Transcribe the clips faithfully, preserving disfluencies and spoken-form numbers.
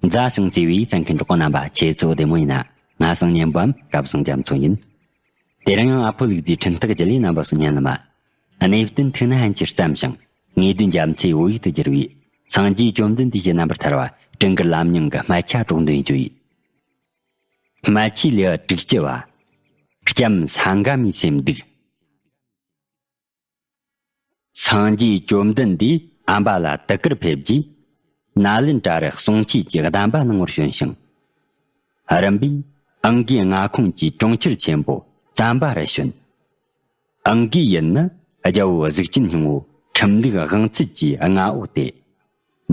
མཛའ་ཞིང་བརྩེ་བའི་གསན་མཁན་གྲོགས་པོ་རྣམ་པ། ཁྱེད་ཚོ་བདེ་མོ་ཡིན་ན། ང་སང་ཉན་པའམ་སྐབས་སང་རྒྱ་མཚོ་ཡིན། དེ་རིང་ཡང་ཨ་ཕོ་ལུག་རྫིའི་འཕྲིན་སྟེགས་བརྒྱུད་ལས་རྣམ་པ་སོ་ཉན་ལ་མ། གནས་བརྟན་ཐུགས་ན་ཕན་ཆེར་བརྩམས་ཤིང་། ངེས་དོན་རྒྱ་མཚོའི་བོད་ཡིག་ཏུ་བསྒྱུར་བའི་སངས་རྒྱས་བཅོམ་ལྡན་འདས་ཀྱི་རྣམ་པར་ཐར་བ་སྤྲིན་དཀར་ལམ་རྙིང་གི་སྨད་ཆ་སྒྲོག་འདོན་བྱོས། སྨད་ཆའི་ལེའུ་དྲུག་ཅུ་བ། ལྕམ་ས་ག་མིའི་སེམས་སྡུག། སངས་རྒྱས་བཅོམ་ལྡན་འདས་ཨམ་བ་ལ་དུ་དཀར་ཕེབས་རྗེས། ནཱ་ལེནྡྲ་རུ་གསུང་ཆོས་ཀྱི་གདམས་པ་གནང་བར་བྱོན་ཞིང་། རིམ་པས་ཨང་གི་མངའ་ཁོངས་ཀྱི་གྲོང་ཁྱེར་ཆེན་པོ་བཙན་པ་རུ་བྱོན། ཨང་གི་ཡུལ་ནི་རྒྱལ་པོ་གཟུགས་ཅན་སྙིང་པོ་ཁྲིམས་ལུགས་དབང་ཚད་ཀྱི་མངའ་འོག་སྟེ།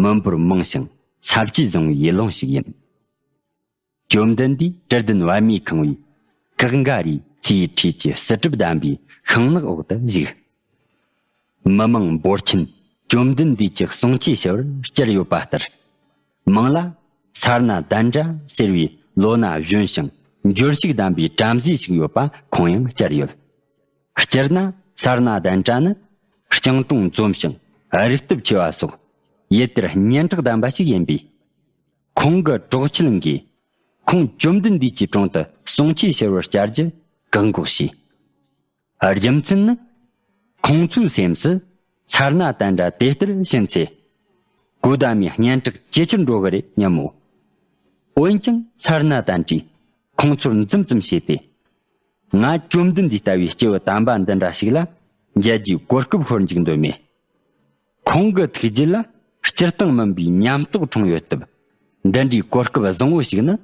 མི་འབོར་མང་ཞིང་ས་བཅད་བཟང་བའི་ཡུལ་ལུང་ཞིག་ཡིན། བཅོམ་ལྡན་འདས་དྲི་ལྡན་པདྨས་ཁེངས་པའི་ཀག་ག་རིའི་ཚལ་ཡི་འཁྲིས་ཀྱི་བསིལ་གྲིབ་ལྡན་པའི་ཤིང་ནགས་འོག་ཏུ་བཞུགས། མི་མང་འབོར་ཆེན་བཅོམ་ལྡན་འདས་ཀྱི་གསུང་ཆོས་ཞུ་བར་བསྐྱལ་ཡོད་པ་ལྟར། མང་ལ་ས་ར་ནཱ་དན་ཏྲ་ཟེར་བའི་ལོ་ན་གཞོན་ཞིང་འབྱོར་ཕྱུག་ལྡན་པའི་བྲམ་ཟེ་ཞིག་ཡོད་པ་ཁོང་ཡང་བསྐྱལ་ཡོད། སྤྱིར་ན་ས་ར་ནཱ་དན་ཏྲ་ནི་སྤྱང་གྲུང་འཛོམས་ཤིང་རིག་སྟོབས་ཆེ་བ་སོགས་ཡུལ་དེར་སྙན་གྲགས་ལྡན་པ་ཞིག་ཡིན་པས། ཁོང་གི་གྲོགས་ཁྱིལ་འགས་ཁོང་བཅོམ་ལྡན་འདས་ཀྱི་དྲུང་དུ་གསུང་ཆོས་ཞུ་བར་བསྐྱལ་རྒྱུ་བཀག་འགོག་བྱས། རྒྱུ་མཚན་ནི། ཁོང་ཚོའི་སེམས་སུ་ས་ར་ནཱ་དན་ཏྲ་དེ་ལྟར་ཕྱིན་ཚེ། གོ་ཏ་མའི་སྙན་གྲགས་ཇེ་ཆེར་འགྲོ་གི་རེད་སྙམ་མོ། འོན་ཀྱང་ས་ར་ནཱ་དན་ཏྲས་ཁོང་ཚོར་འཛུམ་ཙམ་བྱས་ཏེ། ང་བཅོམ་ལྡན་འདས་ལྟ་བུའི་སྐྱེས་བུ་དམ་པ་འདི་འདྲ་ཞིག་ལ་མཇལ་རྒྱུའི་གོ་སྐབས་ཤོར་འཇུག་འདོད་མེད། ཁོང་གི་ཐུགས་རྒྱུད་ལ་སྤྱིར་བཏང་མིན་པའི་ཉམས་རྟོགས་འཁྲུངས་ཡོད་སྟབས། འདི་འདྲའི་གོ་སྐབས་བཟང་བོ་ཞིག་ནི་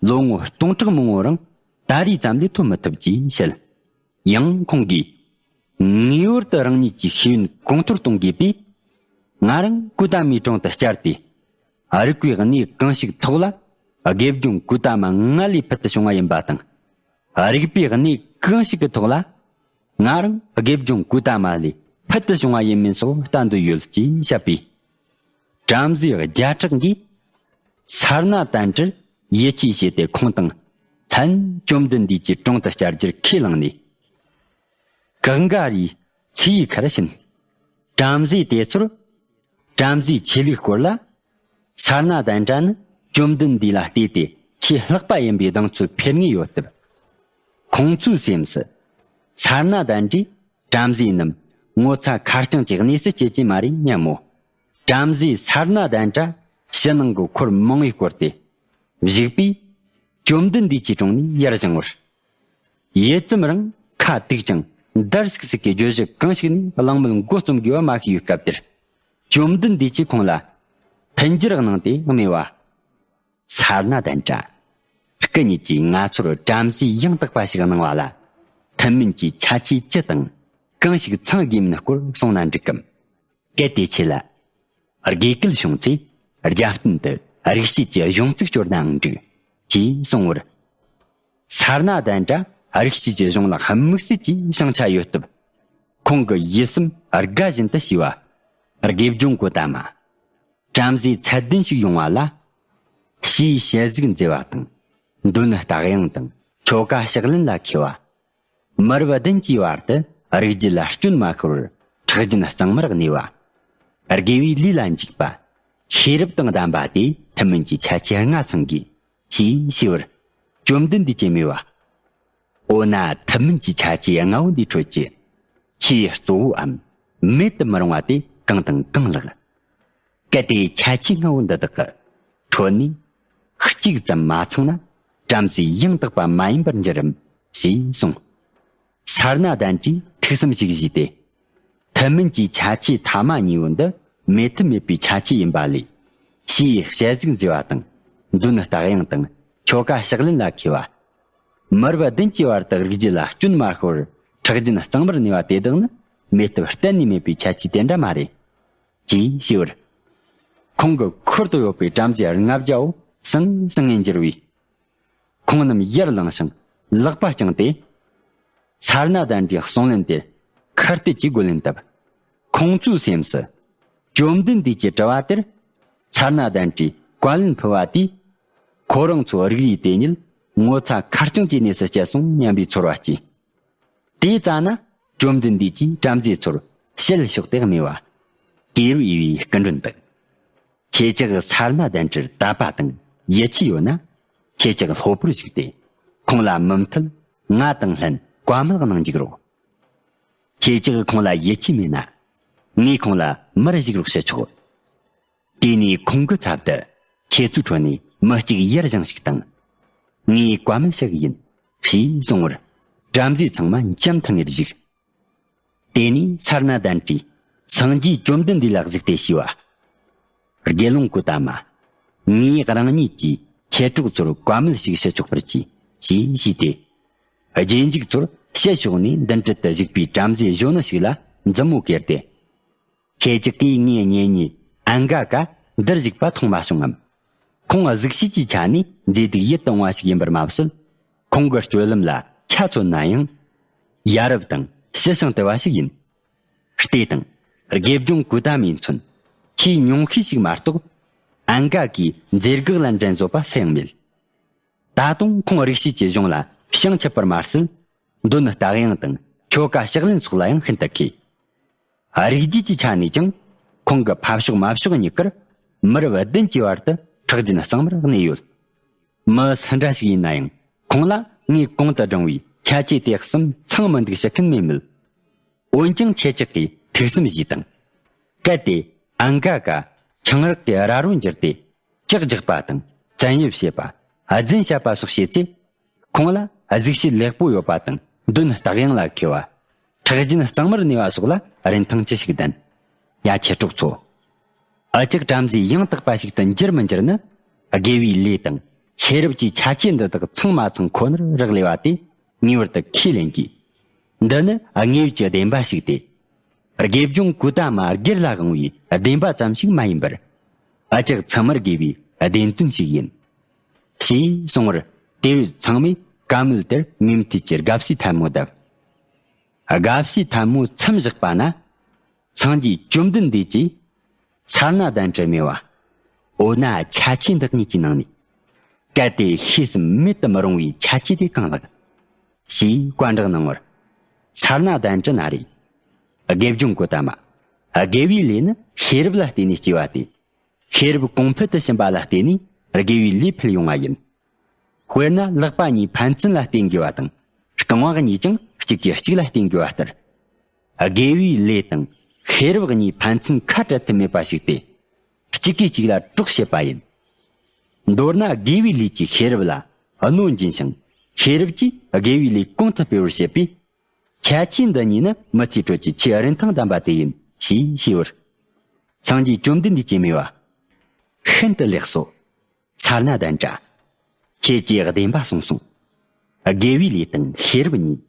ལོ་ངོ་སྟོང་ཕྲག་མང་བོ་རིང་ད་རེས་ཙམ་ལས་ཐོབ་མི་ཐུབ་ཅེས་བཤད། ཡང་ཁོང་གིས། ངེས་པར་དུ་རང་ཉིད་ཀྱི་ཤེས་ཡོན་གོང་མཐོར་གཏོང་དགོས་པས། ང་རང་གོ་ཏ་མའི་དྲུང་དུ་བསྐྱལ་ཏེ། རིག་པའི་གནས་གང་ཞིག་ཐོག་ལ་དགེ་སྦྱོང་གོ་ཏ་མ་ང་ལས་ཕུལ་དུ་བྱུང་བ་ཡིན་པ་དང་། རིག་པའི་གནས་གང་ཞིག་གི་ཐོག་ལ་ང་རང་དགེ་སྦྱོང་གོ་ཏ་མ་ལས་ཕུལ་དུ་བྱུང་བ་ཡིན་མིན་སོགས་བལྟ་འདོད་ཡོད་ཅེས་བཤད་པས། བྲམ་ཟེ་བརྒྱ་ཕྲག་འགས་ས་ར་ནཱ་དན་ཏྲར་ཡིད་ཆེས་བྱས་ཏེ་ཁོང་དང་ལྷན་བཅོམ་ལྡན་འདས་ཀྱི་དྲུང་དུ་བསྐྱལ་རྒྱུར་ཁས་བླངས་ནས། ཀག་ག་རིའི་ཚལ་ཡི་ཁར་ཕྱིན། བྲམ་ཟེ་དེ་ཚོར། བྲམ་ཟེའི་ཆོས་ལུགས་སྐོར་ལ། ས་ར་ནཱ་དན་ཏྲ་ནི་བཅོམ་ལྡན་འདས་ལ་བལྟས་ཏེ་ཆེས་ལྷག་པ་ཡིན་པའི་གདེང་ཚོད་འཕེར་ངེས་ཡོད་སྟབས། ཁོང་ཚོའི་སེམས་སུ། ས་ར་ནཱ་དན་ཏྲས་བྲམ་ཟེ་རྣམས་ངོ་ཚ་ཁ་རྐྱང་གྱི་གནས་སུ་སྐྱེལ་གྱི་མ་རེད་སྙམ་མོ། བྲམ་ཟེ་ས་ར་ནཱ་དན་ཏྲ་ཕྱི་ནང་གི་འཁོར་མང་བས་བསྐོར་ཏེ། བཞུགས་པས། བཅོམ་ལྡན་འདས་ཀྱི་དྲུང་ནས་ཡར་བཞེངས་པར། ཡུད་ཙམ་རིང་ཁ་བཏུགས་ཀྱང་འདར་སིག་སིག་གི་བརྗོད་གཞི་གང་ཞིག་ནས་གླེང་མོལ་འགོ་རྩོམ་དགོས་པ་མ་ཤེས་པའི་སྐབས་དེར། བཅོམ་ལྡན་འདས་ཀྱིས་ཁོང་ལ་མཐུན་འགྱུར་གནང་སྟེ་སྨྲས་པ། ས་ར་ནཱ་དན་ཏྲ། སྐུ་ཉིད་ཀྱིས་ང་ཚོར་བྲམ་ཟེ་ཡང་དག་པ་ཞིག་གནང་བ་ལ། ཐུན་མིན་གྱི་ཁྱད་ཆོས་ཅི་དང་གང་ཞིག་ཚང་དགོས་མིན་སྐོར་གསུངས་ན་འགྲིག་གམ། གལ་ཏེ་ཆེད་ལ། དགོས་གལ་བྱུང་ཚེ་རྒྱབ་རྟེན་དུ་རིག་བྱེད་ཀྱི་གཞུང་ཚིག་སྤྱོད་ནའང་འགྲིག །ཅེས་གསུངས་པར། ས་ར་ནཱ་དན་ཏྲ་རིག་བྱེད་ཀྱི་གཞུང་ལ་དམིགས་བསལ་གྱི་བྱང་ཆ་ཡོད་སྟབས། ཁོང་གི་ཡིད་སེམས་དགའ་བཞིན་དུ་ཞུས་པ། དགེ་སྦྱོང་གོ་ཏ་མ། བྲམ་ཟེ་ཚད་ལྡན་ཞིག་ཡོང་བ་ལ། ཕྱིའི་ཞལ་གཟུགས་མཛེས་པ་དང་། མདུན་རྟགས་དབྱངས་དང་ཆོ་ག་ཕྱག་ལེན་ལ་མཁས་པ། མི་རབས་བདུན་གྱི་བར་དུ་རིགས་རྒྱུད་ལ་སྐྱོན་མ་ཤོར་བར་ཁྲག་རྒྱུན་གཙང་མར་གནས་པ། དགེ་བའི་ལས་ལ་འཇུག་པ། ཤེས་རབ་དང་ལྡན་པ་དེ་ཐུན་མིན་གྱི་ཁྱད་ཆོས་ལྔ་ཚང་དགོས། ཞེས་ཞུས་པར། བཅོམ་ལྡན་འདས་ཀྱིས་སྨྲས་པ། འོ་ན་ཐུན་མིན་གྱི་ཁྱད་ཆོས་ལྔ་བོ་འདིའི་ཁྲོད་ཀྱི་ཆེས་གཙོ་བོའམ་མེད་དུ་མི་རུང་བ་དེ་གང་དང་གང་ལགས། གལ་ཏེ་ཁྱད་ཆོས་ལྔ་བོ་འདི་དག་གི་ཁྲོད་ནས་གཅིག་ཙམ་མ་ཚང་ན་བྲམ་ཟེ་ཡང་དག་པ་མ་ཡིན་པར་འགྱུར་རམ་ཞེས་གསུངས། ས་ར་ནཱ་དན་ཏྲས་ཐུགས་བསམ་ཞིག་བཞེས་ཏེ། ཐུན་མིན་གྱི་ཁྱད་ཆོས་ཐ་མ་གཉིས་པོ་འདི་མེད་ཐབས་མེད་པའི་ཁྱད་ཆོས་ཡིན་པ་ལས། ཕྱིའི་ཞལ་གཟུགས་མཛེས་པ་དང་། མདུན་རྟགས་དབྱངས་དང་ཆོ་ག་ཕྱག་ལེན་ལ་མཁས་པ། མི་རབས་བདུན་གྱི་བར་དུ་རིགས་རྒྱུད་ལ་སྐྱོན་མ་ཤོར་བར་ཁྲག་རྒྱུན་གཙང་མར་གནས་པ་དེ་དག་ནི་མེད་ཐབས་གཏན་ནས་མེད་པའི་ཁྱད་ཆོས་དེ་འདྲ་མ་རེད། ཅེས་ཞུས་པར། ཁོང་གི་ཁུར་དུ་ཡོད་པའི་བྲམ་ཟེ་ལྔ་བརྒྱ་བོ་ཟང་ཟིང་ངེ་འགྱུར་བས། ཁོང་རྣམས་ཡར་ལངས་ཤིང་ལག་པ་བརྐྱངས་ཏེ། ས་ར་ནཱ་དན་ཏྲའི་གསུང་ལན་དེར་ཁ་གཏད་ཀྱིས་རྒོལ་ལན་བཏབ། ཁོང་ཚོའི་སེམས་སུ། བཅོམ་ལྡན་འདས་ཀྱི་དྲི་བ་དེར། ས་ར་ནཱ་དན་ཏྲས་བཀའ་ལན་ཕུལ་བ་དེས། ཁོ་རང་ཚོ་རིགས་རུས་དེ་ཉིད་ངོ་ཚ་ཁ་རྐྱང་གི་གནས་སུ་བསྐྱལ་སོང་སྙམ་པའི་ཚོར་བ་སྐྱེས། དེ་ཙ་ན་བཅོམ་ལྡན་འདས་ཀྱིས་བྲམ་ཟེ་ཚོར་ཞལ་ཕྱོགས་ཏེ་སྨྲས་པ། ཀེ་རུ་ཨི་བའི་སྐུ་མགྲོན་དག། ཁྱེད་ཅག་ས་ར་ནཱ་དན་ཏྲར་དད་པ་དང་ ཡིད་ཆེས་ཡོད་ན། ཁྱེད་ཅག་སློབ་པར་གཞུག་སྟེ། ཁོང་ལ་མུ་མཐུད་ང་དང་ལྷན་བཀའ་མོལ་གནང་འཇུག་རོགས། ཁྱེད་ཅག་ཁོང་ལ་ཡིད་ཆེས་མེད་ན། ངས་ཁོང་ལ་མར་གཞུག་རོགས་བྱེད་ཆོག། དེ་ནས་ཁོང་གི་ཚབ་ཏུ་ཁྱེད་ཚོའི་ཁྲོད་ནས་མི་གཅིག་ཡར་བཞེངས་ཤིག་དང་། ངས་བཀའ་མོལ་བྱ་གི་ཡིན། ཞེས་གསུང་བར། བྲམ་ཟེ་ཚང་མ་འཇམ་ཐང་ངེར་བཞུགས། དེ་ནས་སར་ན་གདན་དྲིས། སངས་རྒྱས་བཅོམ་ལྡན་འདས་ལ་གཟིགས་ཏེ་ཞུས་པ། དགེ་སློང་གོ་ཏ་མ། ངས་རང་ཉིད་ཀྱིས་མཆེད་གྲོགས་ཚོར་བཀའ་མོལ་ཞིག་ཞུ་ཆོག་པར་གྱིས། ཞེས་ཞུས་ཏེ། རྗེས་འཇུག་ཚོར་ཕྱི་ཕྱོགས་ནས་མདུན་གྲལ་དུ་བཞུགས་པའི་བྲམ་ཟེ་གཞོན་ནུ་ཞིག་ལ་མཛུབ་མོ་ཀེར་ཏེ། ཁྱེད་ཅག་གིས་ངའི་གཉེན་ཉེ་ཨན་ག་ཀ་འདིར་བཞུགས་པ་མཐོང་མ་བྱུང་ངམ། ཁོང་གཟུགས་བྱད་ཀྱི་ཆ་ནས་མཛེས་སྡུག་ཡིད་དུ་འོང་བ་ཞིག་ཡིན་པར་མ་ཟད། ཁོང་གི་སྤྱོད་ལམ་ལ་ཆ་མཚོན་ན་ཡང་། ཡ་རབས་དང་ཞི་ཞིང་དུལ་བ་ཞིག་ཡིན། ལྟོས་དང་། དགེ་སྦྱོང་གུ་ཏ་མའི་མཚོན། ཆེས་ཉུང་ཤས་ཤིག་མ་གཏོགས། ཨན་ག་གིས་མཛེས་སྒོ་ལ་འགྲན་བཟོད་པ་སུ་ཡང་མེད། ད་དུང་ཁོང་རིག་བྱེད་ཀྱི་གཞུང་ལ་བྱང་ཆུབ་པར་མ་ཟད། མདོ་ནི་རྟགས་དབྱངས་དང་ཆོ་ག་ཕྱག་ལེན་སོགས་ལ་ཡང་ཤིན་ཏུ་མཁས། རིག་རྒྱུད་ཀྱི་ཆ་ནས་ཀྱང་ཁོང་གི་ཕ་ཕྱོགས་མ་ཕྱོགས་གཉིས་ཀར་མི་རབས་བདུན་གྱི་བར་དུ་ཁྲག་རྒྱུན་གཙང་མར་གནས་ཡོད། མི་སུ་འདྲ་ཞིག་ཡིན་ན་ཡང་ཁོང་ལ་ངས་གོང་དུ་བགྲངས་པའི་ཁྱད་ཆོས་དེ་གསུམ་ཚང་མི་འདུག་ཞུ་མཁན་མེད་མོད། འོན་ཀྱང་ཁྱེད་ཅག་གིས་ཐུགས་བསམ་བཞེས་དང་། གལ་ཏེ་ཨན་ག་ཀ་ཆང་རག་གི་ར་རོ་འགྱུར་ཏེ་ལྕགས་རྒྱག་པ་དང་བཙན་གཡེམ་བྱེད་པ། རྫུན་བཤད་པ་སོགས་བྱེད་ཚེ། ཁོང་ལ་གཟུགས་བྱད་ལེགས་པོ་ཡོད་པ་དང་མདུན་རྟགས་དབྱངས་ལ་མཁས་པ། ཁྲག་རྒྱུན་གཙང་མར་གནས་པ་སོགས་ལ་རིན་ཐང་ཅི་ཞིག་ལྡན། ཡ་མཆེད་གྲོགས་ཚོ། འུ་ཅག་བྲམ་ཟེ་ཡང་དག་པ་ཞིག་ཏུ་འགྱུར་མི་འགྱུར་ནི། དགེ་བའི་ལས་དང་ཤེས་རབ་ཀྱི་ཆ་ཆེ་འདི་དག་ཚང་མ་ཚང་ཁོ་ནར་རག་ལས་པ་དེ་ངེས་པར་དུ་ཁས་ལེན་དགོས། འདི་ནི་དངོས་ཡོད་ཀྱི་བདེན་པ་ཞིག་སྟེ། དགེ་སྦྱོང་གུ་ཏ་མ་སྒེར་ལ་དབང་བའི་བདེན་པ་ཙམ་ཞིག་མ་ཡིན་པར། འུ་ཅག་ཚང་མར་དགེ་བའི་བདེན་དོན་ཞིག་ཡིན། ཞེས་གསུངས་པར། དེ་བས་ཚང་མས་བཀའ་མོལ་དེར་ངེས་མཐུད་ཀྱི་དགའ་བསུའི་ཐལ་མོ་བརྡབས། དགའ་བསུའི་ཐལ་མོ་མཚམས་བཞག་པ་ན། སངས་རྒྱས་བཅོམ་ལྡན་འདས་ཀྱིས་སར་ན་གདན་དྲི་སྨྲས་པ། འོ་ན་ཁྱད་ཆོས་འདི་གཉིས་ཀྱི་ནང་ནས། གལ་ཏེ་ཤེས་སམ་མེད་དུ་མི་རུང་བའི་ཁྱད་ཆོས་དེ་གང་ལགས། ཞེས་བཀའ་འདྲི་གནང་བར། སར་ན་གདན་དྲི་ན་རེ། དགེ་སྦྱོང་གོ་ཏ་མ། དགེ་བའི་ལས་ནི་ཤེས་རབ་ལ་བརྟེན་ནས་སྐྱེ་བ་སྟེ། ཤེས་རབ་གོང་འཕེལ་དུ་ཕྱིན་པ་ལ་བརྟེན་ནས་དགེ་བའི་ལས་འཕེལ་ཡོང་བ་ཡིན། དཔེར་ན་ལག་པ་གཉིས་ཕན་ཚུན་ལ་བརྟེན་དགོས་པ་དང་རྐང་པ་གཉིས་ཀྱང་གཅིག་གིས་གཅིག་ལ་བརྟེན་དགོས་པ་ལྟར། དགེ་བའི་ལས་དང་ཤེས་རབ་གཉིས་ཕན་ཚུན་ཁ་བྲལ་དུ་མེད་པ་ཞིག་སྟེ། གཅིག་གིས་གཅིག་ལ་གྲོགས་བྱེད་པ་ཡིན། མདོར་ན་དགེ་བའི་ལས་ཀྱིས་ཤེས་རབ་ལ་གནོད་སྦྱིན་ཞིང་ཤེས་རབ་ཀྱིས་དགེ་བའི་ལས་གོང་དུ་སྤེལ་བར་བྱེད་པས། ཁྱད་ཆོས་འདི་གཉིས་ནི་མི་ཚེའི་ཁྲོད་ཀྱི་ཆེས་རིན་ཐང་ལྡན་པ་དེ་ཡིན་ཞེས་ཞུས་པར། སངས་རྒྱས་བཅོམ་ལྡན་འདས་ཀྱིས་སྨྲས་པ། ཤིན་ཏུ་ལེགས་སོ། སར་ན་གདན་དྲི། ཁྱེད་ཀྱིས་བདེན་པ་གསུངས་སོང་། དགེ་བའི་ལས་དང་ཤེས་རབ་གཉིས་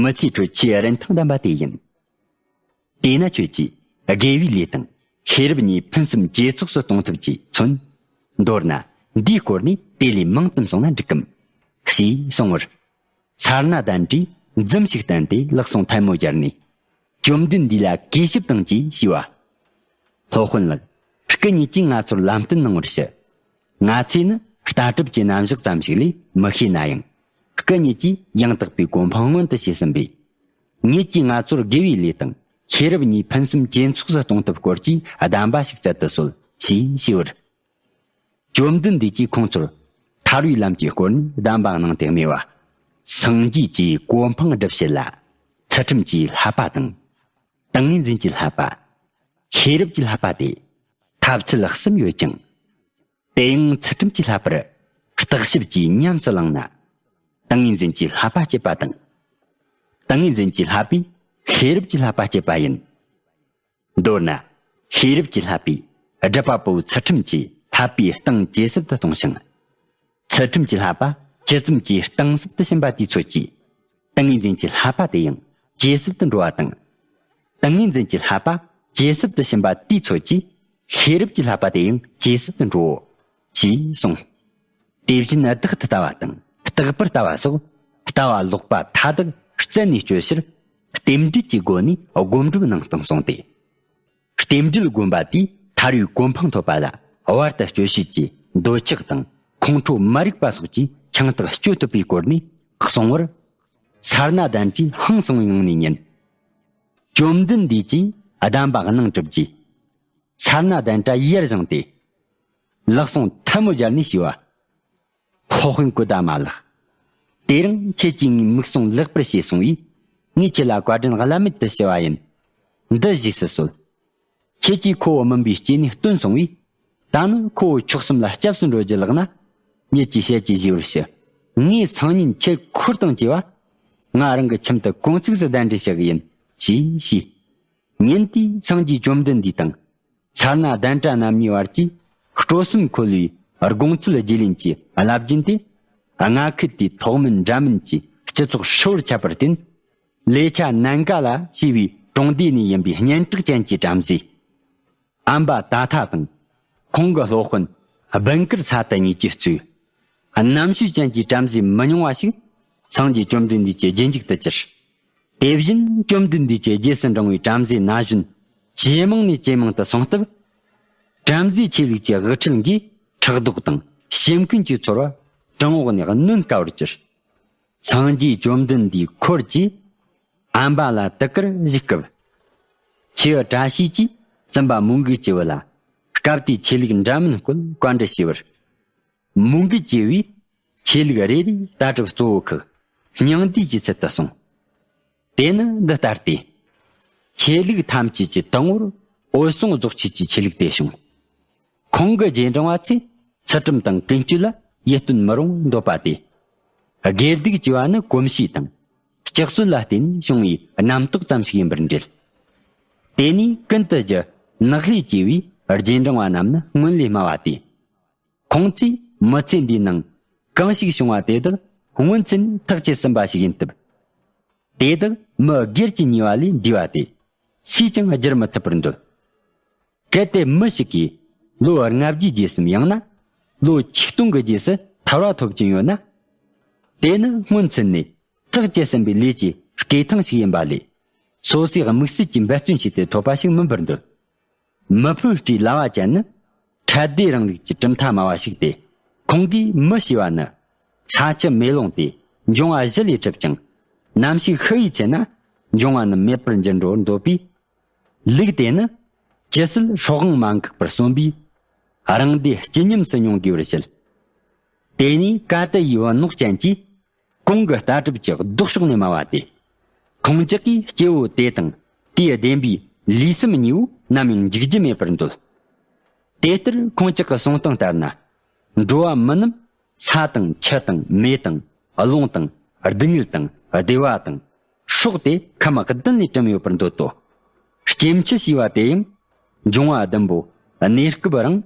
མི་ཚེའི་ཁྲོད་ཆེས་རིན་ཐང་ལྡན་པ་དེ་ཡིན། དེས་ན་ཁྱོད་ཀྱིས་དགེ་བའི་ལས་དང་ཤེས་རབ་གཉིས་ཕུན་སུམ་ཇེ་ཚོགས་སུ་གཏོང་ཐབས་ཀྱིས་མཚོན། མདོར་ན་འདིའི་སྐོར་ནས་དེ་ལས་མང་ཙམ་གསུངས་ན་འགྲིག་གམ། ཞེས་གསུང་བར། སར་ན་གདན་དྲིས་མཛུམ་ཞིག་བསྟན་ཏེ་ལག་ཟུང་ཐལ་མོ་སྦྱར་ནས། བཅོམ་ལྡན་འདས་ལ་གུས་ཞབས་དང་བཅས་ཞུས་པ། སློབ་དཔོན་ལགས། སྐུ་ཉིད་ཀྱིས་ང་ཚོར་ལམ་སྟོན་གནང་བར་ཞུ། ང་ཚོས་ནི་ལྟ་གྲུབ་ཀྱི་རྣམ་གཞག་ཙམ་ཞིག་ལས་མི་ཤེས་ན་ཡང་། སྐུ་ཉིད་ཀྱིས་ཡང་དག་པའི་གོ་འཕང་མངོན་དུ་བྱས་ཟིན་པས། ཉིད་ཀྱིས་ང་ཚོར་དགེ་བའི་ལས་དང་ཤེས་རབ་གཉིས་ཕུན་སུམ་ཇེ་ཚོགས་སུ་གཏོང་ཐབས་སྐོར་གྱི་གདམས་པ་ཞིག་སྩལ་དུ་གསོལ་ཞེས་ཞུས་པར། བཅོམ་ལྡན་འདས་ཀྱིས་ཁོང་ཚོར་ཐར་བའི་ལམ་གྱི་སྐོར་ནས་གདམས་པ་གནང་སྟེ་སྨྲས་པ། སངས་རྒྱས་ཀྱིས་གོ་འཕང་སྒྲུབ་བྱེད་ལ། ཚུལ་ཁྲིམས་ཀྱི་བསླབ་པ་དང་། ཏིང་ངེ་འཛིན་གྱི་བསླབ་པ། ཤེས་རབ་ཀྱི་བསླབ་པ་སྟེ། ཐབས་ཚུལ་གསུམ་ཡོད་ཅིང་། དེ་ཡང་ཚུལ་ཁྲིམས་ཀྱི་བསླབ་པར་བརྟག་ཞིབ་ཀྱིས་ཉམས་སུ་བླངས་ན། ཏིང་ངེ་འཛིན་གྱི་བསླབ་པ་སྐྱེད་པ་དང་། ཏིང་ངེ་འཛིན་གྱི་བསླབ་པས་ཤེས་རབ་ཀྱི་བསླབ་པ་སྐྱེད་པ་ཡིན། མདོར་ན་ཤེས་རབ་ཀྱི་བསླབ་པས་སྒྲུབ་པ་པོ་ཚུལ་ཁྲིམས་ཀྱི་བསླབ་པའི་སྟེང་ཇེ་ཟབ་ཏུ་གཏོང་ཞིང་། ཚུལ་ཁྲིམས་ཀྱི་བསླབ་པ་ཇི་ཙམ་གྱིས་གཏིང་ཟབ་ཏུ་ཕྱིན་པ་དེའི་ཚོད་ཀྱིས། ཏིང་ངེ་འཛིན་གྱི་བསླབ་པ་དེ་ཡང་ཇེ་ཟབ་ཏུ་འགྲོ་བ་དང་། ཏིང་ངེ་འཛིན་གྱི་བསླབ་པ་ཇེ་ཟབ་ཏུ་ཕྱིན་པ་དེའི་ཚོད་ཀྱིས་ཤེས་རབ་ཀྱི་བསླབ་པ་དེ་ཡང་ཇེ་ཟབ་ཏུ་འགྲོའོ། ཞེས་གསུངས། དེ་བཞིན་བདག་ཏུ་ལྟ་བ་དང་རྟག་པར་ལྟ་བ་སོགས་ལྟ་བ་ལོག་པ་མཐའ་དག་རྩད་ནས་གཅོད་ཕྱིར་རྟེན་འབྲེལ་གྱི་སྒོ་ནས་སྒོམ་སྒྲུབ་གནང་སྟངས་གསུངས་ཏེ། རྟེན་འབྲེལ་སྒོམ་པ་དེས་ཐར་པའི་གོ་འཕང་ཐོབ་པ་ལ་བར་དུ་གཅོད་བྱེད་ཀྱི་འདོད་ཆགས་དང་ཁོང་ཁྲོ་མ་རིག་པ་སོགས་ཀྱི་ཆང་རྟགས་གཅོད་ཐུབ་པའི་སྐོར་ནས་གསུང་བར། སར་ན་གདན་དྲིས་ཧང་སངས་པའི་ངང་ནས་ཉན། བཅོམ་ལྡན་འདས་ཀྱིས་གདམས་པ་གནང་གྲུབ་རྗེས། སར་ན་གདན་དྲི་ཡར་བཞེངས་ཏེ། ལག་ཟུང་ཐལ་མོ་སྦྱར་ནས་ཞུས་ སློབ་དཔོན་ཀུན་ད་མ་ལགས། དེ་རིང་ཁྱེད་ཀྱིས་ངའི་མིག་ཟུང་ལེགས་པར་ཕྱེ་སོང་བས། ངས་ཁྱེད་ལ་བཀའ་དྲིན་བླ་མེད་དུ་ཞུ་བ་ཡིན། འདི་བཞེས་སུ་གསོལ། ཁྱེད་ཀྱིས་ཁོ་བོ་མུན་པའི་སྐྱེ་གནས་སྟོན་སོང་བས། ད་ནི་ཁོ་བོ་མཆོག་གསུམ་ལ་སྐྱབས་སུ་འགྲོ་རྒྱུ་ལགས་ན། ཉིད་ཀྱིས་ཞལ་གྱིས་བཞེས་པར་ཞུ། ངས་སང་ཉིན་ཁྱེད་འཁོར་དང་བཅས་པ། ང་རང་གི་ཁྱིམ་དུ་དཀོན་བརྩེགས་སུ་གདན་འདྲེན་ཞུ་གི་ཡིན། ཞེས་ཞུས། ཉིན་དེའི་སངས་རྒྱས་བཅོམ་ལྡན་འདས་དང་། མཚར་སྣང་གདན་གྲལ་རྣམ་གཉིས་བར་གྱི་སྤྲོ་སེམས་འཁོལ་བའི་དགོངས་ཚུལ་བརྗེ་ལེན་གྱི་བླ་རྒྱུན་དེ། སྔ་ཁུལ་དུས་ཐོག་མིན་འདྲ་མིན་གྱི་སྤྱི་ཚོགས་ཧྲིལ་བོར་ཁྱབ་པར་བརྟེན། ལེ་ཆ་ནན་ཀ་ལ་ཞེས་པའི་གྲོང་སྡེ་ནས་ཡིན་པའི་སྙན་གྲགས་ཅན་གྱི་བྲམ་ཟེ། ཨམ་བ་ཏཱ་ཐ་དང་། ཁོང་གི་སློབ་དཔོན་སྦན་ཀར་ས་ཏི་གཉིས་ཀྱིས་གཙོས། རྣམ་དཔྱོད་ཅན་གྱི་བྲམ་ཟེ་མི་ཉུང་བ་ཞིག་སངས་རྒྱས་བཅོམ་ལྡན་འདས་ཀྱི་རྗེས་འཇུག་ཏུ་གྱུར། དེ་བཞིན་བཅོམ་ལྡན་འདས་ཀྱི་རྗེས་སུ་འབྲང་བའི་བྲམ་ཟེ་ན་གཞོན་ཇེ་མང་ནས་ཇེ་མང་དུ་སོང་སྟབས། བྲམ་ཟེ་ཆོས་ལུགས་ཀྱི་དབུ་ཁྲིད་འགས་ཕྲག་དོག་དང་ཞེན་སྐུལ་གྱི་ཚོར་བ་བྲང་འོག་ནས་གནོན་དཀའ་བར་གྱུར། སངས་རྒྱས་བཅོམ་ལྡན་འདས་འཁོར་གྱིས་ཨམ་བ་ལ་དུ་ཀར་བཞུགས་སྐབས། ཆེ་བ་བཀྲ་ཤིས་ཀྱིས་བཙུན་པ་མོའུ་འགལ་གྱི་བུ་ལ་སྐབས་དེའི་ཆོས་ལུགས་འདྲ་མིན་སྐོར་བཀའ་འདྲི་ཞུས་པར། མོའུ་འགལ་གྱི་བུས་ཆོས་ལུགས་རེ་རེའི་ལྟ་གྲུབ་གཙོ་བོ་ཁག་སྙིང་བསྡུས་ཀྱི་ཚུལ་དུ་གསུངས། དེ་ནི་འདི་ལྟར་ཏེ། ཆོས་ལུགས་ཐམས་ཅད་ཀྱི་དང་པོར་འོད་སྲུང་རྫོགས་ཆོས་ཀྱི་ཆོས་ལུགས་དེ་བྱུང་། ཁོང་གི་རྗེས་འབྲང་བ་ཚོས་ཚུལ་ཁྲིམས་དང་ཀུན་སྤྱོད་ལ་ཡིད་རྟོན་མི་རུང་འདོད་པ་སྟེ། དགེ་སྡིག་ཅེས་པ་ནི་གོམས་གཤིས་དང་ལྕགས་སྲོལ་ལ་བརྟེན་ནས་བྱུང་བའི་རྣམ་རྟོག་ཙམ་ཞིག་ཡིན་པར་འགྲེལ། དེ་ནས་ཀུན་ཏུ་རྒྱུ་ནག་ལས་སྐྱེས་པའི་རྗེས་འབྲང་བ་རྣམས་ནི་སྔོན་ལས་སྨྲ་བ་སྟེ། ཁོང་ཚོས་མི་ཚེ་འདིའི་ནང་གང་ཞིག་བྱུང་བ་དེ་དག་སྔོན་ཚུད་ནས་ཐག་བཅད་ཟིན་པ་ཞིག་ཡིན་སྟབས། དེ་དག་མི་སྒེར་གྱི་ནུས་པ་ལས་འདས་པ་སྟེ། སུས་ཀྱང་བསྒྱུར་མི་ཐུབ་པར་འདོད། གལ་ཏེ་མི་ཞིག་གིས་ལོ་ལྔ་བརྒྱའི་རྗེས་སམ་ཡང་ན་ལོ་ཆིག་སྟོང་གི་རྗེས་སུ་ཐར་བ་ཐོབ་ཀྱིན་ཡོད་ན། དེ་ནི་སྔོན་ཚུད་ནས་ཐག་བཅད་ཟིན་པའི་ལས་ཀྱི་བསྐོས་ཐང་ཞིག་ཡིན་པ་ལས། སོ་སོའི་དམིགས་བསལ་གྱིས་འབད་བརྩོན་བྱས་ཏེ་ཐོབ་པ་ཞིག་མིན་པར་འདོད། མི་ཕམ་སྤྲེའུ་ལ་བ་ཅན་ནི་ཁྲལ་སྡེ་རིང་ལུགས་ཀྱི་གྲུབ་མཐའ་སྨྲ་བ་ཞིག་སྟེ། ཁོང་གིས་མི་ཞེས་པ་ནི་ས་ཆུ་མེ་རླུང་སྟེ་འབྱུང་བ་བཞི་ལས་གྲུབ་ཅིང་། ནམ་ཞིག་ཤི་བའི་ཚེ་ན་འབྱུང་བ་རྣམས་མེད་པར་འགྱུར་འགྲོར་འདོད་པས། ལུགས་དེ་ནི་ཇི་སྲིད་སྲོག་དབང་མ་འགགས་པར་གསོན་པས། རང་སྡེ་སྤྱི་ཉམས་སུ་མྱོང་དགོས་པར་བཤད། དེ་ནས་ཀ་ཏི་ཡི་བུ་ནོག་ཅན་གྱིས། གོང་གི་ལྟ་གྲུབ་ཀྱི་ལྡོག་ཕྱོགས་ནས་སྨྲ་བ་སྟེ། ཁོང་ཅག་གིས་སྐྱེ་བོ་དེ་དང་དེའི་བདེན་པའི་ལུས་སེམས་གཉིས་པོ་ནམ་ཡང་འཇིག་རྒྱུ་མེད་པར་འདོད། དེ་ལྟར་ཁོང་ཅག་གི་གསུང་སྟངས་ལྟར་ན། འགྲོ་བ་མི་རྣམས་ས་དང་ཆུ་དང་མེ་དང་རླུང་དང་སྡུག་བསྔལ་དང་བདེ་བ་དང་སྲོག་སྟེ་ཁམས་བདུན་ལས་གྲུབ་ཡོད་པར་འདོད་དོ། སྐྱེ་འཆི་ཞེས་པ་དེ་ཡང་འབྱུང་བ་བདུན་པོ་གནས་སྐབས་རང་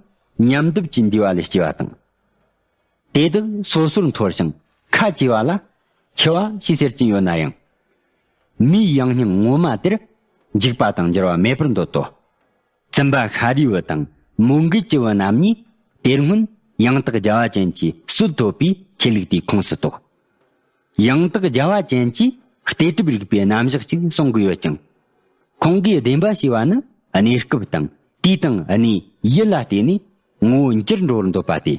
ཉམས་དུབ་ཀྱིས་འདུས་པ་ལས་སྐྱེ་བ་དང་། དེ་དག་སོ་སོར་འཐོར་ཞིང་ཁ་བྱེ་བ་ལ་འཆི་བ་ཞེས་ཟེར་གྱིན་ཡོད་ན་ཡང་། མིའི་ཡང་སྙིང་ངོ་མ་དེར་འཇིག་པ་དང་འགྱུར་བ་མེད་པར་འདོད་དོ། བཙུན་པ་ཤཱ་རིའི་བུ་དང་མོའུ་འགལ་གྱི་བུ་རྣམ་གཉིས་དེ་སྔོན་ཡང་དག་རྒྱལ་བ་ཅན་གྱི་སྲོལ་ཐོབ་པའི་ཆོས་ལུགས་དེའི་ཁོངས་སུ་གཏོགས། ཡང་དག་རྒྱལ་བ་ཅན་གྱིས་ལྟོས་གྲུབ་རིག་པའི་རྣམ་གཞག་ཅིག་གསུང་གི་ཡོད་ཅིང་། ཁོང་གིས་བདེན་པ་ཞེས་པ་ནི་གནས་སྐབས་དང་དུས་དང་གནས་ཡུལ་ལ་བལྟས་ནས་ངོ་བོ་འགྱུར་འགྲོ་བར་འདོད་པ་སྟེ།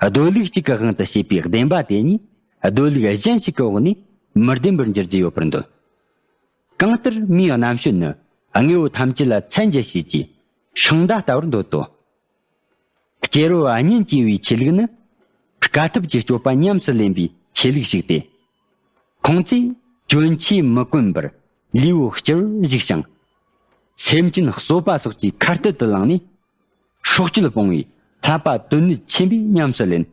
སྡོད་ལུགས་གཅིག་གི་དབང་དུ་བྱས་པའི་བདེན་པ་དེ་ཉིད་སྡོད་ལུགས་གཞན་ཞིག་གི་འོག་ནས་མི་བདེན་པར་འགྱུར་རྒྱུ་ཡོད་པར་འདོད། གང་ལྟར་མིའི་རྣམ་དཔྱོད་ནི་དངོས་པོ་ཐམས་ཅད་ལ་མཚན་གྱི་ཕྱིས་ཀྱི་ཤིང་མདའ་ལྟ་བུར་འདོད་དོ། སྐྱེ་རུ་བ་གཉེན་གྱིས་པའི་ཆོས་ལུགས་ནི་དཀའ་ཐུབ་ཀྱི་སྤྱོད་པ་ཉམས་སུ་ལེན་པའི་ཆོས་ལུགས་ཤིག་སྟེ། ཁོང་ཚོས་གྱོན་ཆས་མི་གོན་པར་ལུས་པོ་བསྐྱུར་བར་བཞུགས་ཤིང་། སེམས་ཅན་གསོད་པ་སོགས་ཀྱི་ཁ་གཏད་དུ་ལངས་ནས། སྲོག་གཅོད་སྤོང་བའི་བསླབ་པ་དོན་གནད་ཆེན་པོས་ཉམས་སུ་ལེན།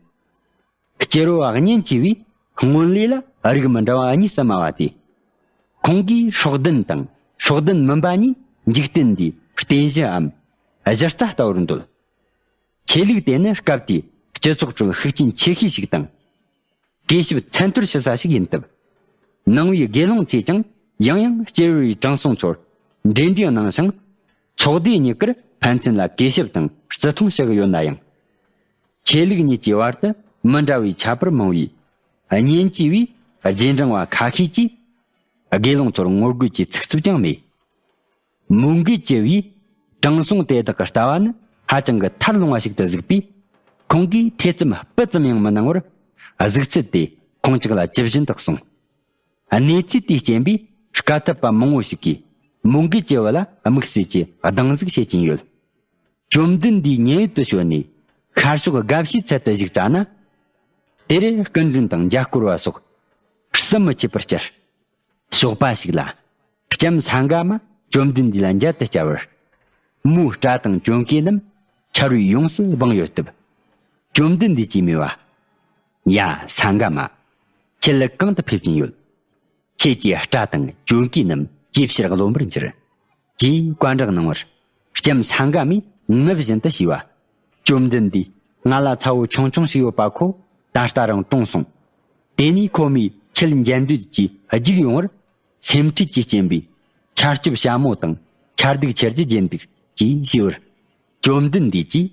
སྐྱེ་རུ་བ་གཉེན་གྱིས་པའི་སྔོན་ལས་ལ་རིགས་མི་འདྲ་བ་གཉིས་སུ་སྨྲ་བ་སྟེ། ཁོང་གིས་སྲོག་ལྡན་དང་སྲོག་ལྡན་མིན་པ་གཉིས་འཇིག་རྟེན་འདིའི་རྟེན་གཞིའམ་གཞི་རྩ་ལྟ་བུར་འདོད། ཆོས་ལུགས་དེ་ནི་སྐབས་དེའི་སྤྱི་ཚོགས་ཁྲོད་ཤུགས་རྐྱེན་ཆེ་ཤོས་ཤིག་དང་། གུས་ཞབས་མཚན་ཐོར་ཞུ་ས་ཞིག་ཡིན་སྟབས། ནང་པའི་དགེ་སློང་ཚོས་ཀྱང་ཡང་ཡང་སྐྱེ་བོའི་དྲང་སྲོང་ཚོར་འབྲེལ་འདྲིས་གནང་ཞིང་། ཚོགས་སྡེ་གཉིས་ཀར་ཕན་ཚུན་ལ་གུས་ཞབས་དང་བརྩི་མཐོང་ཞུ་གི་ཡོད་ན་ཡང་། ཆོས་ལུགས་གཉིས་ཀྱི་བར་དུ་མི་འདྲ་བའི་ཁྱད་པར་མང་བས། གཉེན་གྱིས་པའི་རྗེས་འབྲང་བ་ཁ་ཤས་ཀྱིས་དགེ་སློང་ཚོར་ངོ་རྒོལ་གྱི་ཚིག་རྩུབ་ཀྱང་སྨྲས། མོའུ་འགལ་གྱི་བུས་དྲང་སྲོང་དེ་དག་གི་ལྟ་བ་ནི་ཧ་ཅང་གི་ཐར་ལོང་བ་ཞིག་ཏུ་གཟིགས་པས། ཁོང་གིས་ཐེ་ཚོམ་སྤུ་ཙམ་ཡང་མི་གནང་བར་གཟིགས་ཚུལ་དེ་ཁོང་ཅག་ལ་ཇི་བཞིན་དུ་གསུངས། གནས་ཚུལ་དེའི་རྐྱེན་པས་དཀའ་ཐུབ་པ་མང་བོ་ཞིག་གིས་མོའུ་འགལ་གྱི་བུ་ལ་དམིགས་བསལ་གྱི་སྡང་ཟུག་བྱེད་ཀྱིན་ཡོད། བཅོམ་ལྡན་འདས་མཉན་ཡོད་དུ་བྱོན་ནས་ཤར་ཕྱོགས་དགའ་བྱེད་ཚལ་དུ་བཞུགས་ཙ་ན། དེར་སྐུ་མགྲོན་དང་མཇལ་སྐོར་བ་སོགས་བསམ་མི་ཁྱབ་པར་བསྐྱལ། ཞོགས་པ་ཞིག་ལ་ལྕམ་སངྒ་མ་བཅོམ་ལྡན་འདས་ལ་མཇལ་དུ་བསྐྱལ་བར། མོའི་སྐྲ་དང་གྱོན་གོས་རྣམས་ཆར་བས་ཡོངས་སུ་སྦངས་ཡོད་སྟབས། བཅོམ་ལྡན་འདས་ཀྱིས་སྨྲས་པ། ཡ་སངྒ་མ། ཁྱེད་གང་དུ་ཕེབས་ཀྱིན་ཡོད། ཁྱེད་ཀྱི་སྐྲ་དང་གྱོན་གོས་རྣམས་ཇེ་ཕྱིར་རློམ་པར་འགྱུར། ཅེས་བཀའ་འདྲི་གནང་བར། ལྕམ་སངྒ་མས་ངུ་བཞིན་དུ་ཞུས་པ། བཅོམ་ལྡན་འདས། ང་ལ་ཚ་བོ་ཆུང་ཆུང་ཞིག་ཡོད་པ་ཁོ་ད་ལྟ་རང་གྲོངས་སོང་། དེ་ནས་ཁོ་མོས་ཁྱེད་མཇལ་འདོད་ཀྱིས་རྒྱུགས་ཡོང་བར། སེམས་ཁྲལ་གྱིས་རྐྱེན་པས་ཆར་སྐྱོབ་ཞྭ་མོ་དང་ཆར་གདུགས་ཁྱེར་རྒྱུ་བརྗེད་འདུག་ཅེས་ཞུས་པར། བཅོམ་ལྡན་འདས་ཀྱིས།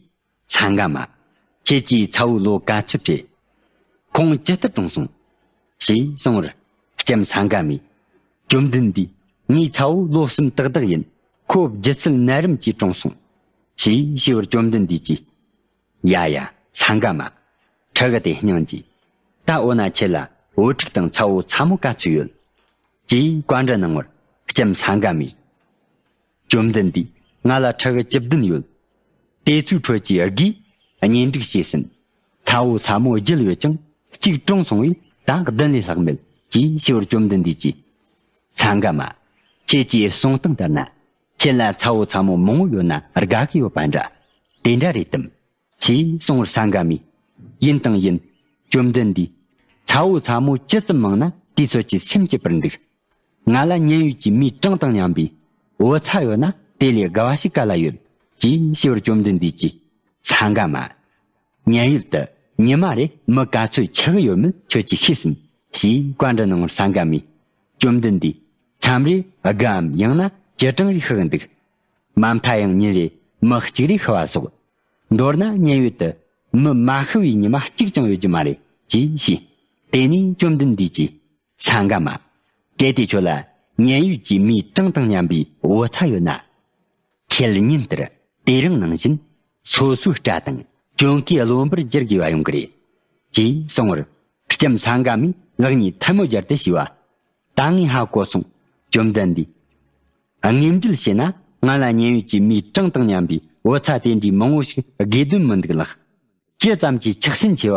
སངྒ་མ། ཁྱེད་ཀྱི་ཚ་བོ་ལོ་ག་ཚོད་རེད། ཁོང་ཇི་ལྟར་གྲོངས་སོང་། ཞེས་གསུངས་པར། ལྕམ་སངྒ་མས། བཅོམ་ལྡན་འདས། ངའི་ཚ་བོ་ལོ་གསུམ་ཏག་ཏག་ཡིན། ཁོ་ལྗིད་ཚད་ནད་རིམས་ཀྱིས་གྲོངས་སོང་། ཞེས་ཞུས་པར། བཅོམ་ལྡན་འདས་ཀྱིས། ཡ་ཡ་སངྒ་མ། ཕྲུ་གུ་དེ་སྙིང་རྗེ། ད་འོ་ན་ཁྱེད་ལ་བུ་ཕྲུག་དང་ཚ་བོ་ཚ་མོ་ག་ཚོད་ཡོད། ཅེས་བཀའ་འདྲི་གནང་བར། ལྕམ་སངྒ་མས། བཅོམ་ལྡན་འདས། ང་ལ་ཕྲུ་གུ་བཅུ་བདུན་ཡོད། དེ་ཚོའི་ཁྲོད་ཀྱི་དགུས་གཉེན་སྒྲིག་བྱས་ཟིན། ཚ་བོ་ཚ་མོ་བརྒྱད་ཡོད་ཀྱང་གཅིག་གྲོངས་སོང་བས་ད་བདུན་ལས་ལྷག་མེད་ཅེས་ཞུས་པར། བཅོམ་ལྡན་འདས་ཀྱིས། སངྒ་མ། ཁྱེད་ཀྱིས་གསུངས་སྟངས་ལྟར་ན། ཁྱེད་ལ་ཚ་བོ་ཚ་མོ་མང་བོ་ཡོད་ན་དགའ་གི་ཡོད་པ་འདྲ། དེ་འདྲ་རེད་དམ། ཞེས་གསུངས་པར། སངྒ་མས། ཡིན་དང་ཡིན། བཅོམ་ལྡན་འདས། ཚ་བོ་ཚ་མོ་ཇི་ཙམ་མང་ན་དེ་ཚོད་ཀྱིས་སེམས་སྐྱིད་པར་འདུག་ང་ལ་མཉན་ཡོད་ཀྱི་མིའི་གྲངས་དང་མཉམ་པའི་བུ་ཚ་ཡོད་ན་དེ་ལས་དགའ་བ་ཞིག་ག་ལ་ཡོད། ཅེས་ཞུས་པར། བཅོམ་ལྡན་འདས་ཀྱིས། སངྒ་མ། མཉན་ཡོད་དུ་ཉི་མ་རེ་མི་ག་ཚོད་འཆི་གི་ཡོད་མེད་ཁྱོད་ཀྱིས་ཤེས་སམ། ཞེས་བཀའ་འདྲི་གནང་བར། སངྒ་མས། བཅོམ་ལྡན་འདས། མཚམས་རེ་དགུའམ་ཡང་ན་བཅུ་གྲངས་རེ་ཤི་གི་འདུག་མ་མཐའ་ཡང་ཉིན་རེ་མི་གཅིག་རེ་ཤི་བ་སོགས། མདོར་ན་མཉན་ཡོད་དུ་མི་མ་ཤི་བའི་ཉི་མ་གཅིག་ཀྱང་ཡོད་རྒྱུ་མ་རེད་ཅེས་བཤད། དེ་ནས་བཅོམ་ལྡན་འདས་ཀྱིས། སངྒ་མ། གལ་ཏེ་ཁྱོད་ལ་མཉན་ཡོད་ཀྱི་མིའི་གྲངས་དང་མཉམ་པའི་བུ་ཚ་ཡོད་ན། ཁྱེད་ཉིན་ལྟར་དེ་རིང་ནང་བཞིན་སོ་སོའི་སྐྲ་དང་གྱོན་གོས་རློམ་པར་བསྒྱུར་དགོས་པ་ཡོང་གི་རེད། ཅེས་གསུངས་པར། ལྕམ་སངྒ་མས་ལག་གཉིས་ཐལ་མོ་སྦྱར་ཏེ་ཞུས་པ། ད་ངས་ཧ་གོ་སོང་། བཅོམ་ལྡན་འདས། དངོས་འབྲེལ་བྱས་ན་ང་ལ་མཉན་ཡོད་ཀྱི་མིའི་གྲངས་དང་མཉམ་པའི་བུ་ཚ་དེ་འདྲའི་མང་བོ་ཞིག་དགོས་དོན་མི་འདུག་ལགས། ཅི་ཙམ་གྱིས་ཆགས་ཞེན་ཆེ་བ་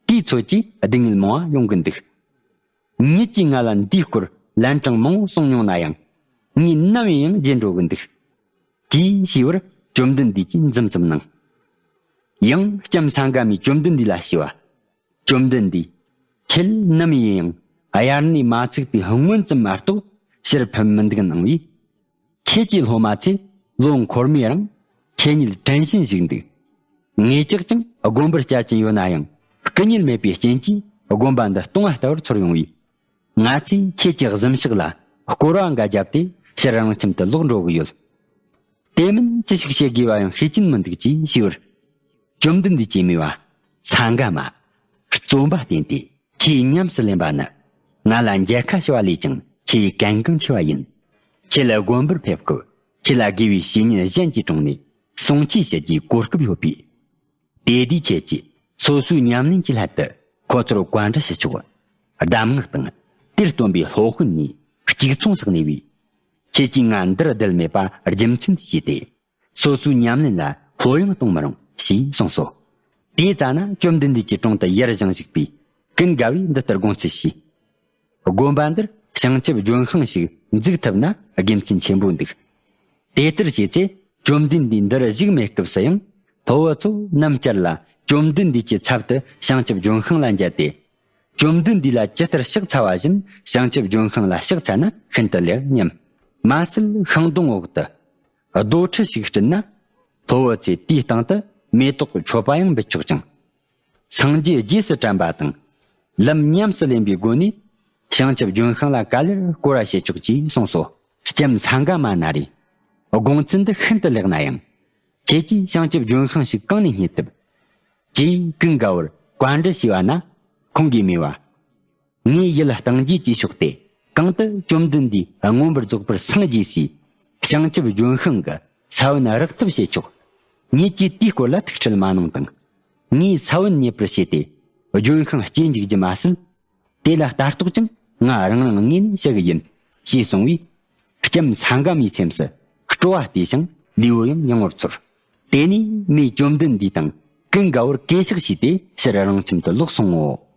དེའི་ཚོད་ཀྱིས་སྡུག་བསྔལ་མང་བ་ཡོང་གི་འདུག་ཉིད་ཀྱིས་ང་ལ་འདིའི་སྐོར་ལན་གྲངས་མང་བོ་གསུངས་མྱོང་ན་ཡང་། ངས་ནམ་ཡིན་ཡང་བརྗེད་འགྲོ་གི་འདུག་ཅེས་ཞུས་པར། བཅོམ་ལྡན་འདས་ཀྱིས་འཛུམ་ཙམ་གནང་། ཡང་ལྕམ་སངྒ་མས་བཅོམ་ལྡན་འདས་ལ་ཞུས་པ། བཅོམ་ལྡན་འདས། ཁྱེད་ནམ་ཡིན་ཡང་དབྱར་གནས་མ་ཚུགས་པའི་སྔོན་ཙམ་མ་གཏོགས་ཕྱིར་ཕེབས་མི་འདུག་གནང་བས། ཁྱེད་ཀྱི་སློབ་མ་ཚོས་ལོ་འཁོར་མོའི་རིང་ཁྱེད་ཉིད་དྲན་བཞིན་བཞུགས་འདུག་ངས་ཅག་ཀྱང་དགོན་པར་བསྐྱལ་གྱིན་ཡོད་ན་ཡང་སྐུ་ཉིད་མེད་པའི་རྐྱེན་གྱིས་དགོན་པ་འདི་སྟོང་བ་ལྟ་བུར་ཚོར་ཡོང་བས། ང་ཚོས་ཁྱེད་ཀྱི་གཟིམ་ཤག་ལ་སྐོར་བ་འགའ་བརྒྱབ་སྟེ་ཕྱིར་རང་ཁྱིམ་དུ་ལོག་འགྲོ་གི་ཡོད། དེ་མིན་ཅི་ཞིག་བྱེད་དགོས་པ་ཡང་ཤེས་ཀྱིན་མི་འདུག་ཅེས་ཞུས་པར། བཅོམ་ལྡན་འདས་ཀྱིས་སྨྲས་པ། སངྒ་མ། རྩོམ་པ་བསྟན་ཏེ་ཆེས་ཉམས་སུ་ལེན་པ་ནི། ང་ལ་མཇལ་ཁ་ཞུ་བ་ལས་ཀྱང་ཆེས་གལ་འགངས་ཆེ་བ་ཡིན། ཁྱེད་ལ་དགོན་པར་ཕེབས་སྐབས་ཁྱེད་ལ་དགེ་བའི་བཤེས་གཉེན་གཞན་གྱི་དྲུང་ནས་གསུང་ཆོས་བྱེད་རྒྱུའི་གོ་སྐབས་ཡོད་པས། དེ་དུས་ཁྱེད་ཀྱིས་སོ་སོའི་ཉམས་ལེན་གྱི་སླད་དུ་ཁོ་ཚོར་བཀའ་འདྲི་ཞུ་ཆོག་གདམས་ངག་དང་དེར་སྟོན་པའི་སློབ་དཔོན་གཉིས་གཅིག་མཚུངས་སུ་གནས་པས། ཁྱེད་ཀྱིས་ང་འདིར་བསྡད་མེད་པ་རྒྱུ་མཚན་དུ་བྱས་ཏེ། སོ་སོའི་ཉམས་ལེན་ལ་ལྷོད་ཡངས་གཏོང་མི་རུང་ཞེས་གསུངས་སོ། དེའི་རྩ་ན་བཅོམ་ལྡན་འདས་ཀྱི་དྲུང་དུ་ཡར་བཞེངས་བཞུགས་པའི་ཀུན་དགའ་བོས་འདི་ལྟར་དགོངས་ཚུལ་བྱས། དགོན་པ་འདིར་བྱང་ཆུབ་ལྗོན་ཤིང་ཞིག་འཛུགས་ཐུབ་ན་དགེ་མཚན་ཆེན་པོ་འདུག་དེ་ལྟར་བྱས་ཚེ་བཅོམ་ལྡན་འདས་འདིར་བཞུགས་མེད་སྐབས་སུ་ཡང་སློབ་བུ་ཚོ་ནམ་བསྐྱར་ལ་བཅོམ་ལྡན་འདས་ཀྱི་ཚབ་ཏུ་བྱང་ཆུབ་ལྗོན་ཤིང་ལ་མཇལ་ཏེ། བཅོམ་ལྡན་འདས་ལ་ཇི་ལྟར་ཕྱག་འཚལ་བ་བཞིན་བྱང་ཆུབ་ལྗོན་ཤིང་ལ་ཕྱག་འཚལ་ན་ཤིན་ཏུ་ལེགས་སྙམ། མ་ཟད་ཤིང་སྡོང་འོག་ཏུ་རྡོ་ཁྲི་ཞིག་བསྐྲུན་ན། སློབ་བུ་ཚོས་དེའི་སྟེང་དུ་མེ་ཏོག་གི་མཆོད་པ་ཡང་འབུལ་ཆོག་ཅིང་། སངས་རྒྱས་རྗེས་སུ་དྲན་པ་དང་། ལམ་ཉམས་སུ་ལེན་པའི་སྒོ་ནས་བྱང་ཆུབ་ལྗོན་ཤིང་ལ་ག་ལེར་བསྐོར་བ་བྱེད་ཆོག་ཅེས་གསུངས་སོ། ལྕམ་སངྒ་མ་ན་རེ། དགོངས་ཚུལ་འདི་ཤིན་ཏུ་ལེགས་ན་ཡང་། ཁྱེད་ཀྱིས་བྱང་ཆུབ་ལྗོན་ཤིང་ཞིག་གང་ནས་རྙེད་ཐུབ། ཅེས་ཀུན་དགའ་བོར་བཀའ་འདྲི་ཞུས་པ་ན། ཁོང་གིས་སྨྲས་པ། ངའི་ཡུལ་སྟེང་རྒྱས་ཀྱི་ཕྱོགས་ཏེ་གང་དུ་བཅོམ་ལྡན་འདས་མངོན་པར་རྫོགས་པར་སངས་རྒྱས་སའི་བྱང་ཆུབ་ལྗོན་ཤིང་གི་ས་བོན་རག་ཐབས་བྱེད་ཆོག་ཉིད་ཀྱིས་དེའི་སྐོར་ལ་ཐུགས་ཁྲལ་མ་གནང་དང་། ངས་ས་བོན་རྙེད་པར་བྱས་ཏེ་ལྗོན་ཤིང་སྐྱེ་འཇུག་རྒྱུ་མ་ཟད། དེ་ལ་ལྟ་རྟོག་ཀྱང་ང་རང་རང་ངོས་ནས་བྱེད་ཀྱི་ཡིན། ཞེས་གསུངས་པས། ལྕམ་སངྒ་མའི་སེམས་སུ་སྤྲོ་བ་སྟེ་ཞིང་ལུས་པོ་ཡང་ཡང་བར་ཚོར། དེ་ནས་མོས་བཅོམ་ལྡན་འདས་དང་ཀུན་དགའ་བོར་གུས་ཕྱག་བྱས་ཏེ་ཕྱིར་རང་ཁྱིམ་དུ་ལོག་སོང་ངོ་།